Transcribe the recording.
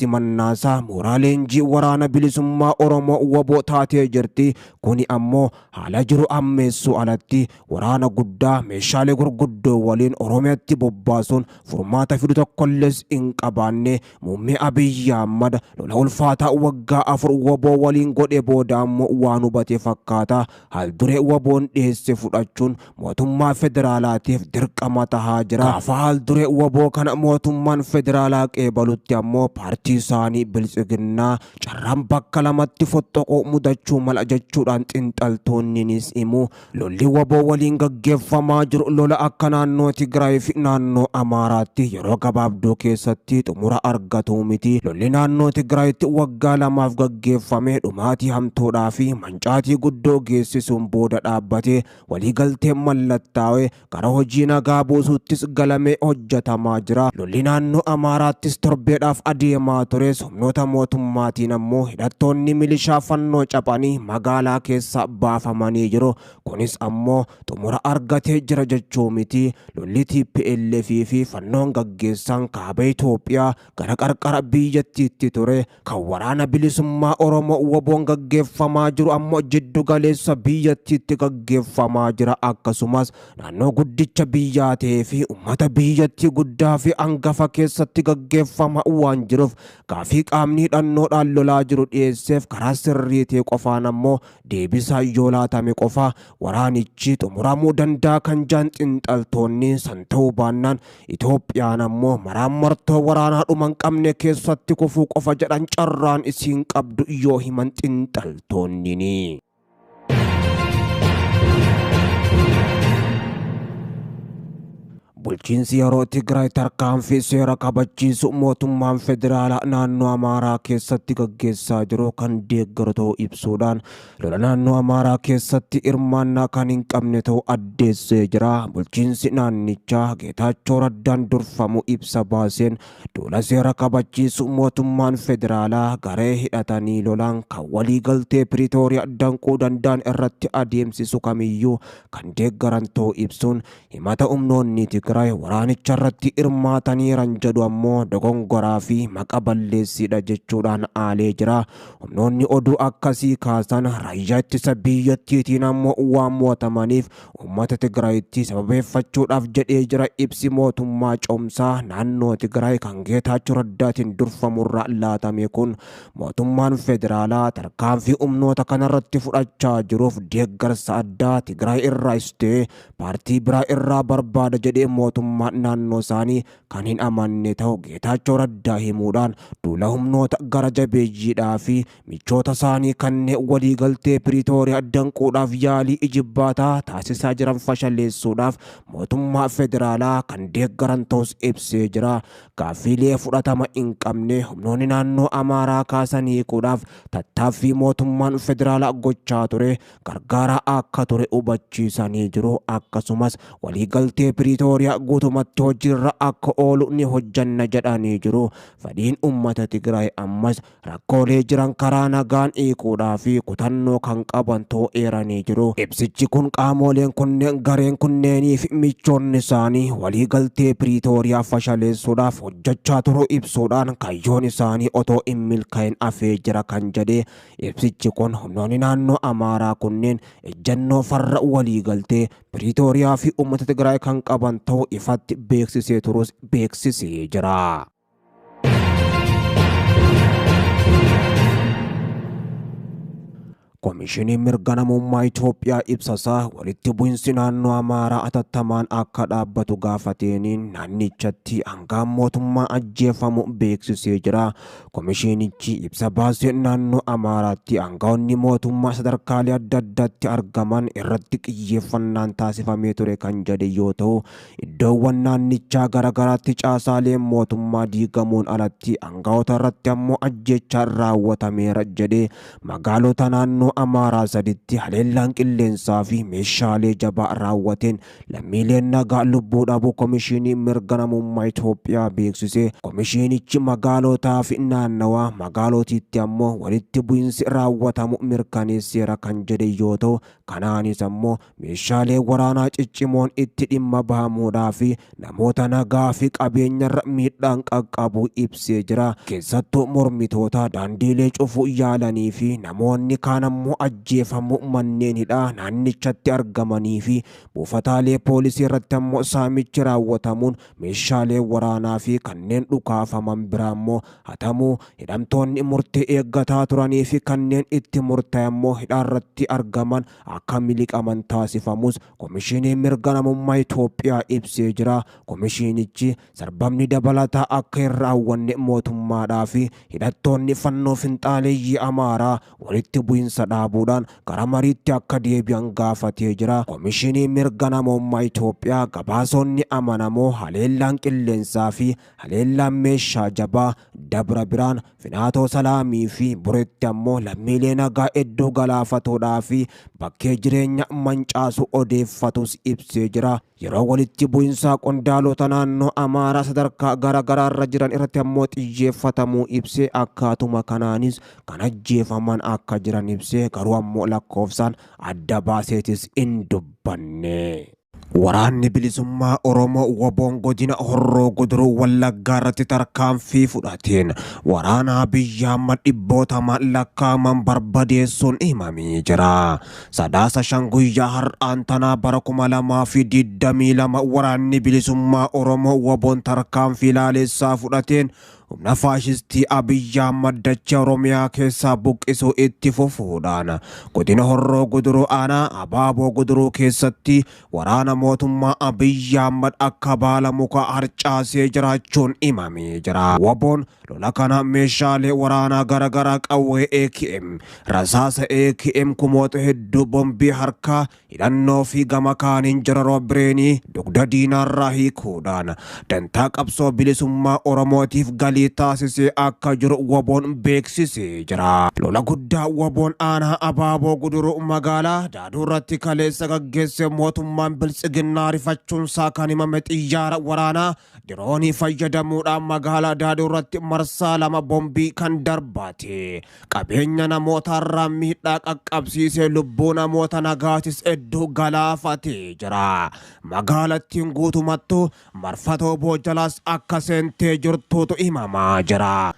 Simannaasaa mooraa leenjii waraana bilisummaa Oromoo WBO taatee jirti. Kuni ammoo haala jiru ammeessuu alatti waraana guddaa meeshaalee gurguddoo waliin Oromiyaatti bobbaasuun furmaata fidu tokkollees hin qabaanne. Muummee Abiyyi Ahmad lola ulfaataa waggaa 4 WBO waliin godhe booda ammoo waan hubate fakkaata. Haalduree WBOn dhiyeesse fudhachuun mootummaa federaalaatiif dirqama tahaa jira. Gaafa haalduree WBO kana mootummaan federaalaa qeebalutti ammoo paartii isaanii Biltsiginnaa carraan bakka lamatti fottoquu mudachuu mala jechuudhaan xinxaltoonninis himu. Lolli WBO waliin gaggeeffamaa jiru lola akka naannoo Tigraay fi naannoo Amaaraatti yeroo gabaabduu keessatti xumura argatu miti. Lolli naannoo Tigraayitti waggaa 2f gaggeeffame dhumaatii hamtuudhaa fi mancaatii guddoo geessisuun booda dhaabbate waliigalteen mallattaa'e gara hojii nagaa buusuuttis galamee hojjetamaa jira. Lolli naannoo Amaaraattis torbeedhaaf adeemaa tures humnoota mootummaatiin ammoo hidhattoonni milishaa fannoo caphanii magaalaa keessa baafamanii jiru. Kunis ammoo xumura argatee jira jechuu miti. Lolli TPLF fi fannoon gaggeessan kaaba Itoophiyaa gara qarqara biyyattiitti ture. Kan waraana bilisummaa Oromoo WBOn gaggeeffamaa jiru ammoo jiddu galeessa biyyattiitti gaggeeffamaa jira. Akkasumas naannoo guddicha biyyaa ta'ee fi uummata biyyattii guddaa fi hangafa keessatti gaggeeffama waan jiruuf gaafii qaamni hidhannoodhaan lolaa jiru dhiyeesseef karaa sirrii ta'e qofaan ammoo deebisaa yoo laatame qofa waraanichi xumuramuu danda'a kan jaan xinxaltoonni san ta'uu baannaan Itoophiyaan ammoo maraan martoo waraanaa dhuma hin qabne keessatti kufuu qofa jedhan carraan isiin qabdu yoo himan xinxaltoonni. Bulchiinsi yeroo Tigraay tarkaanfii seera kabachiisu mootummaan federaalaa naannoo Amaaraa keessatti gaggeessaa jiru kan deeggaru ta'uu ibsuudhaan lola naannoo Amaaraa keessatti hirmaannaa kan hin qabne ta'uu addeessee jira. Bulchiinsi naannichaa Geetaachoo Raddaan durfamu ibsa baaseen duula seera kabachiisu mootummaan federaalaa garee hidhatanii lolaan kan waliigaltee Piriitooriyaa danquu danda'an irratti adeemsisu kamiyyuu kan deeggaran ta'uu ibsuun himata humnoonni Tigraay waraanicha irratti hirmaataniiran jedhu ammoo dogongoraa fi maqa balleessiidha jechuudhaan aalee jira. Humnoonni oduu akkasii kaasan raayyaa ittisa biyyattiitiin ammoo waan mo'atamaniif uummata Tigraayitti sababeeffachuudhaaf jedhee jira ibsi mootummaa cehumsaa naannoo Tigraay kan Geetaachoo Raddaatiin durfamurraa laatame kun mootummaan federaalaa tarkaanfii humnoota kanarratti fudhachaa jiruuf deeggarsa addaa Tigraay irraas ta'e paartii biraa irraa barbaada jedhee mootummaa naannoo isaanii kan hin amanne ta'u Geetaachoo Raddaa himuudhaan duula humnoota gara jabeeyyiidhaa fi michoota isaanii kanneen waliigaltee Piriitooriyaa danquudhaaf yaalii ijibbaataa taasisaa jiran fashaleessuudhaaf mootummaa federaalaa kan deeggaran ta'us ibsee jira. Gaaffiilee fudhatama hin qabne humnoonni naannoo Amaaraa kaasan hiikuudhaaf tattaaffii mootummaan federaalaa gochaa ture gargaaraa akka ture hubachiisanii jiru. Akkasumas waliigaltee Piriitooriyaa guutumatti hojiirra akka oolu ni hojjanna jedhanii jiru. Fedhiin uummata Tigraay ammas rakkoolee jiran karaa nagaan hiikuudhaa fi kutannoo kan qaban ta'uu eeranii jiru. Ibsichi kun qaamoleen kunneen gareen kunneenii fi michoonni isaanii waliigaltee Piriitooriyaa fashaleessuudhaaf hojjechaa turuu ibsuudhaan kaayyoon isaanii otoo hin milkaa'in hafee jira kan jedhe ibsichi kun humnoonni naannoo Amaaraa kunneen ejjennoo farra waliigaltee Piriitooriyaa fi uummata Tigraay kan qaban ta'uu ifatti beeksisee turus beeksisee jira. Komishiniin mirga namummaa Itoophiyaa ibsasaa walitti bu'insi naannoo Amaaraa atattamaan akka dhaabbatu gaafateeniin naannichatti hangaan mootummaa ajjeefamu beeksisee jira. Komishinichi ibsa baasee naannoo Amaaraatti aangaa'onni mootummaa sadarkaalee adda addaatti argaman irratti xiyyeeffannaan taasifamee ture kan jedhe yoo ta'u, iddoowwan naannichaa garaagaraatti caasaaleen mootummaa diigamuun alatti aangaa'ota irratti ammoo ajjeechaan raawwatameera jedhe. Magaalota naannoo naannoo Amaaraa saditti haleellaan qilleensaa fi meeshaalee jabaa raawwateen lammiileen nagaa lubbuu dhabuu Komishinii Mirga Namummaa Itoophiyaa beeksise. Komishinichi magaalotaa fi naannawaa magaalootiitti ammoo walitti bu'iinsi raawwatamu mirkaneesseera kan jedhe yoo ta'u, kanaanis ammoo meeshaalee waraanaa ciccimoon itti dhimma bahamuudhaa fi namoota nagaa fi qabeenyarra miidhaan qaqqabu ibsee jira. Keessattuu mormitoota daandiilee cufuu yaalanii fi namoonni kaan ammoo ajjeefamuu manneen hidhaa naannichatti argamanii fi buufataalee poolisii irratti ammoo saamichi raawwatamuun meeshaalee waraanaa fi kanneen dhukaafaman biraa ammoo hatamuu, hidhamtoonni murtee eeggataa turanii fi kanneen itti murtaa'e ammoo hidhaarratti argaman akka miliqaman taasifamus Komishinii Mirga Namummaa Itoophiyaa ibsee jira. Komishinichi sarbamni dabalataa akka hin raawwanne mootummaadhaa fi hidhattoonni fannoo finxaaleeyyii Amaaraa walitti bu'insa dhaabuudhaan gara mariitti akka deebi'an gaafatee jira. Komishinii Mirga Namummaa Itoophiyaa gabaasonni amanamoo haleellaan qilleensaa fi haleellaan meeshaa jabaa Dabra Biraan, Finaatoo Salaamii fi Buretti ammoo lammiilee nagaa hedduu galaafatuudhaa fi bakkee jireenya mancaasu odeeffatus ibsee jira. Yeroo walitti bu'insaa qondaalota naannoo Amaaraa sadarkaa gara garaarra jiran irratti ammoo xiyyeeffatamuu ibsee, akkaatuma kanaanis kan ajjeefaman akka jiran ibsee, garuu ammoo lakkoofsaan adda baaseetis hin dubbanne. Waraanni Bilisummaa Oromoo WBOn godina Horroo Guduruu Wallaggaa irratti tarkaanfii fudhateen waraana Abiyyi Ahmad dhibbootamaan lakkaa'aman barbadeessuun himamee jira. Sadaasa 5 guyyaa har'aan tanaa bara 2022 waraanni Bilisummaa Oromoo WBOn tarkaanfii laalessaa fudhateen humna faashistii Abiyyi Ahmad dachee Oromiyaa keessaa buqqisuu itti fufuudhaan godina Horroo Guduruu aanaa Abaaboo Guduruu keessatti waraana mootummaa Abiyyi Ahmad akka baala mukaa harcaasee jiraachuun himamee jira. WBOn lola kana meeshaalee waraanaa garaagaraa, qawwee AKM, rasaasa AKM kumoota hedduu, bombii harkaa, hidhannoo fi gama kaaniin jararoo bireenii dugda diinaarraa hiikuudhaan dantaa qabsoo bilisummaa Oromootiif galii taasisee akka jiru WBOn beeksisee jira. Lola guddaa WBOn aanaa Abaaboo Guduruu magaalaa Daaduu irratti kaleessa gaggeesse mootummaan biltsiginnaa rifachuunsaa kan himame xiyyaara waraanaa diroonii fayyadamuudhaan magaalaa Daaduu irratti marsaa 2 bombii kan darbaate, qabeenya namootaarraa miidhaa qaqqabsiisee lubbuu namoota nagaatis hedduu galaafatee jira. Magaalattiin guutumattuu marfatoo boojalaas akka seentee jirtuutu himamaa jira.